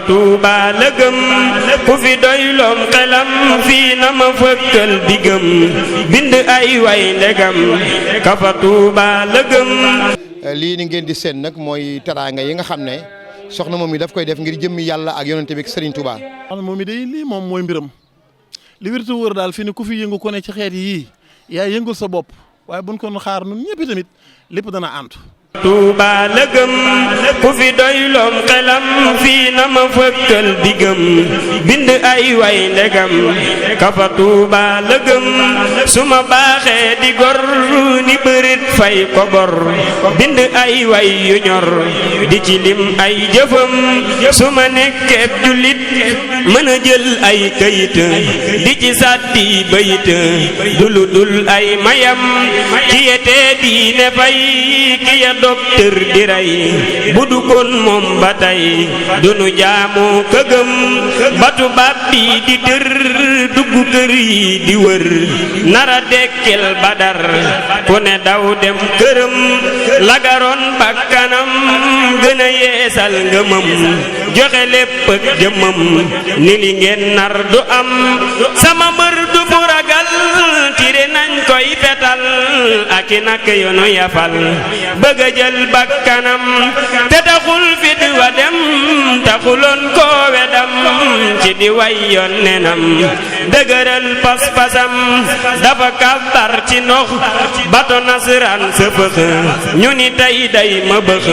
Tuuba la gëm ku fi doyloom xelam fii na ma fëkkal digam bind ay way ndegam kafa Tuuba la gëm. lii ni ngeen di seen nag mooy teraanga yi nga xam ne soxna moom mi daf koy def ngir jëmmi yàlla ak yonente bi ak Serigne Touba. soxna moom mi day lii moom mooy mbiram li wér te wóor daal fi ne ku fi yëngu ko ne ci xeet yii yaa yëngul sa bopp waaye buñ ko xaar ñun ñëpp tamit lépp dana antu. Tuuba la gëm ku fi doyloom xelam fii na ma fëkkal digam bind ay way ndegam kafa Tuuba la gëm su ma baaxee di gor ni bërit fay ko bor bind ay way yu ñor di ci lim ay jëfam su ma nekkee jullit mën a jël ay kayit di ci sàddi bayit dulu dul ay mayam ki yetee diine fay ki ya docteur di rey bu du kon moom ba tey dunu jaamu këgëm ba tubaab bi di tër dugg kër yi di wër nara dekkel Badar ku ne daw dem këram lagaroon bakkanam gën a yeesal ngëmam joxe lépp ak jëmmam ni li ngeen nar du am sama mbër du bu ragal tire nañ koy fetal ak i nak yoonu yafal bëgg a jël bakkanam te taxul fit wa dem taxuloon koo wedam ci di way yoon nenam dëgëral pas-pasam dafa kàbbar ci ndox bato nasaraan sëfëx ñu ni tey day ma bëx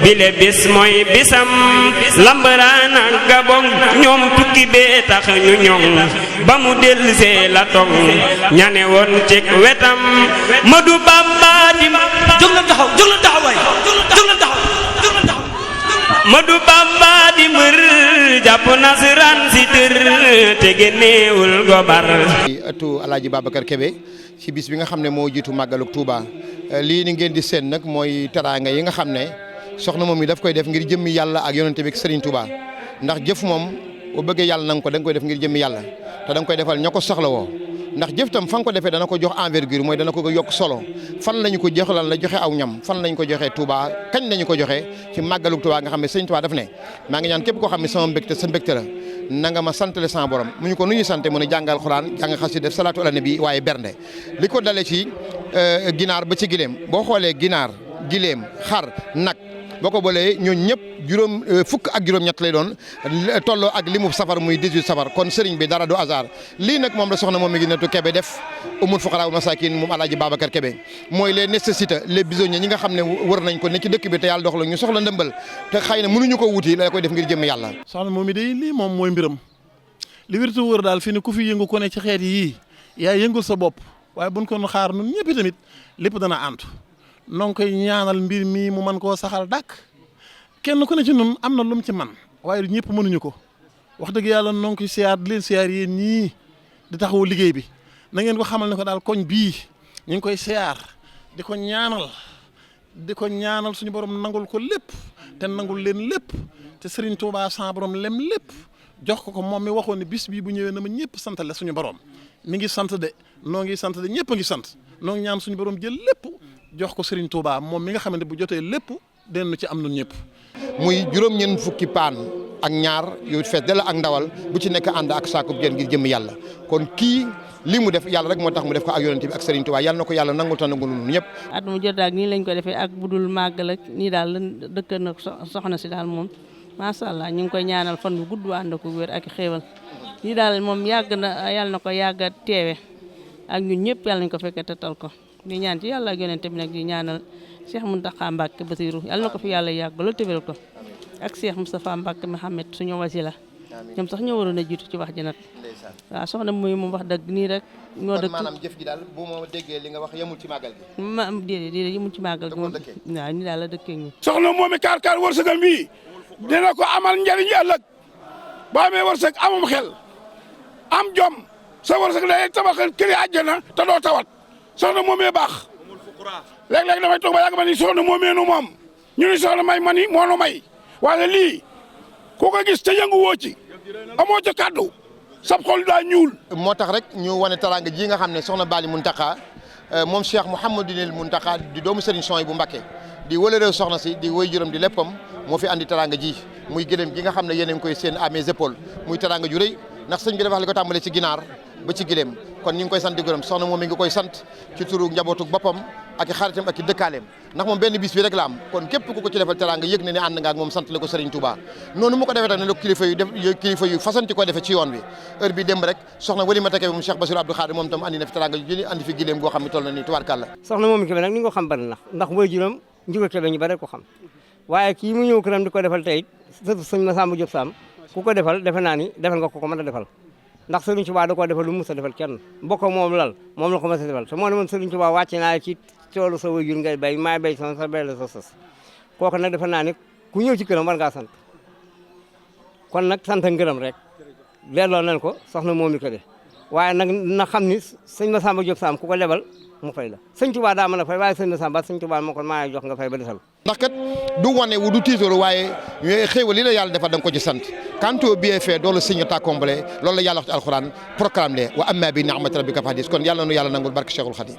bile bis mooy bisam lambaraan ak gabon ñoom tukki bee tax ñu ñoŋ ba mu delsee la tong ñane woon ci wetam Madu Bamba di jóg leen taxaw waay jóg leen taxaw Madu Bamba di mbër jàpp nasaraan si tër te génneewul gobar. ëttu Alaaji Babacar Kébé ci bis bi nga xam ne moo jiitu màggaluk Touba lii ni ngeen di seen nag mooy teraanga yi nga xam ne soxna moom mi daf koy def ngir jëmmi yàlla ak yonente bi ak Serigne Touba ndax jëf moom boo bëggee yàlla nanga ko da nga koy def ngir jëmmi yàlla te da nga koy defal ña ko soxla woo ndax jëf tam fa nga ko defee dana ko jox envergure mooy dana ko yokk solo fan lañu ko jox lan la joxe aw ñam fan lañu ko joxee Touba kañ lañu ko joxee ci màggaluk Touba nga xam ne Serigne Touba daf ne maa ngi ñaan képp koo xam ne sama mbégte sa mbégte la na nga ma santale sama borom mu ñu ko nu ñuy sante mu ne jàngal xuraan jàng xasida def salaatu ala nabi waaye bernde li ko dale ci ginaar ba ci gileem boo xoolee ginaar gileem xar nag boo ko boolee ñooñu ñëpp fukk ak juróom-ñett lay doon tolloo ak limu safar muy 18 safar kon sëriñ bi dara du hasard lii nag moom la soxna moom mi ngi netu Kébé def umul fuqara masakin moom Alaaji Babacar Kébé mooy les nécessités les besoins ñi nga xam ne wër nañ ko ne ci dëkk bi te yàlla dox la ñu soxla ndëmbal te xëy na mënuñu ko wuti la koy def ngir jëm yàlla. soxna moom mi day lii moom mooy mbiram li wér te wóor daal fi ne ku fi yëngu ko ne ci xeet yii yaa yëngul sa bopp waaye buñ ko xaar ñun ñëpp tamit lépp dana antu noo ngi koy ñaanal mbir mi mu mën koo saxal dàkk kenn ku ne ci ñun am na lu mu ci man waaye ñëpp mënuñu ko wax dëgg yàlla noo ngi koy siyaar di leen siyaar yéen ñii di taxawu liggéey bi na ngeen ko xamal ne ko daal koñ bii ñu ngi koy siyaar di ko ñaanal suñu borom nangul ko lépp te nangul leen lépp te Serigne Touba sa borom lem lépp jox ko moom mi waxoon ne bis bii bu ñëwee na ma ñëpp sant la suñu borom mi ngi sant de noo ngi sant de ñëpp a ngi sant noo ngi ñaan suñu borom jël lépp jox ko Serigne Touba moom mi nga xamante bu jotee lépp den ci am nun ñëpp. muy juróom-ñeent fukki paan ak ñaar yu fees dala ak ndawal bu ci nekk ànd ak saakub jën ngir jëmm yàlla kon kii li mu def yàlla rek moo tax mu def ko ak yonent bi ak Serigne Touba yàlla na ko yàlla nangul ta nangul ñun ñëpp. at mu jot daal nii lañ ko defee ak budul màggal ak nii daal la dëkk na soxna si daal moom macha allah ñu ngi koy ñaanal fan bu gudd ànd ko wér ak xéewal nii daal moom yàgg na yàlla na ko yàgg a teewe ak ñun ñëpp yàlla nañ ko fekkee te tal ko di ñaan ci yàlla ak yonent bi nag di ñaanal Cheikh Mountakha Mbacké Bassirou yàlla na ko fi yàlla yàgg loolu tëbal ko ak Cheikh Moustapha Mbacké Mohamed suñu wasila ñoom sax ñoo waroon a jiitu ci wax ji nag waaw soxna muy moom wax dëgg nii rek ñoo dëkk maanaam jëf ji daal bu ma déggee li nga wax yemul ci màggal gi déedéet yemul ci màggal gi moom waaw ni daal la dëkkee ñu soxna moomi kaar wërsëgam bii dina ko amal njariñ ëllëg boo amee wërsëg amum xel am jom sa wërsëg day tabaxal këri àjjana te doo tawat soxna moomee baax léeg-léeg damay toog ba yàgg ma ni soxna moomee nu moom ñu ni soxna may mani moo nu may waaye lii ku ko gis te yëngu woo ci amoo ca kàddu sab xol daa ñuul. moo tax rek ñu wane teraanga ji nga xam ne soxna Bali Mountakha moom Cheikh Mouhamadinil Mountakha di doomu Serigne Souhaïbou Mbacké di wëlëreew soxna si di woy juróom di léppam moo fi andi teranga ji muy gëlëm gi nga xam ne yéen a ngi koy seen à mes épaules muy teranga ju rëy ndax sëñ bi dafa wax li ko tàmbalee ci ginaar ba ci gëlëm kon ñu ngi koy sant di gërëm soxna moom mi ngi koy sant ci turu njabootu boppam ak i xaritam ak i dëkkaaleem ndax moom benn bis bi rek la am kon képp ku ko ci defal teranga yëg na ne ànd nga ak moom sant la ko Serigne Touba noonu mu ko defee tam ne la kilifa yu fasanti ko defee ci yoon bi heure bi démb rek soxna Walimata Kebe moom Cheikh Bassirou Abdou Khadir moom tam andi na fi teranga ju andi fi gëlëm goo xam ne toll na nii tubaarkàlla soxna moom Kebe nag ni nga ko xam bari ndax mooy juróom Njuga Kebe ñu bari ko xam waaye kii mu ñëw këram di ko defal tey sëñ Massamba Diop Sam ku ko defal defe naa ni defal nga ko mën a defal ndax Serigne Touba da koo defal lu mu mës a defal kenn mbokk moom lal moom la ko mës a defal te moo ne moon Serigne Touba wàcce naa ci toolu sa waajur ngay bay maay bay sa bay la sa sës kooku nag defe naa ni ku ñëw ci këram war ngaa sant kon nag sant ngërëm rek delloo nañ ko soxna moomi ko de waaye nag na xam ni sëñ Massamba Diop Sam ku ko lebal mu fay la sëñ Touba daa mën a fay waaye sëñ Massamba sëñ Touba moo ko maa jox nga fay ba desal ndax kat du wane wu du tiitaru waaye xéewal li la yàlla defal da nga ko ci sant quant au bien fait doo la signé ta comblé loolu la yàlla wax ci alxuraan proclame le wa amma bi ni'mati rabbika fahdis kon yàlla nu yàlla nangul barke Cheikhul Khadim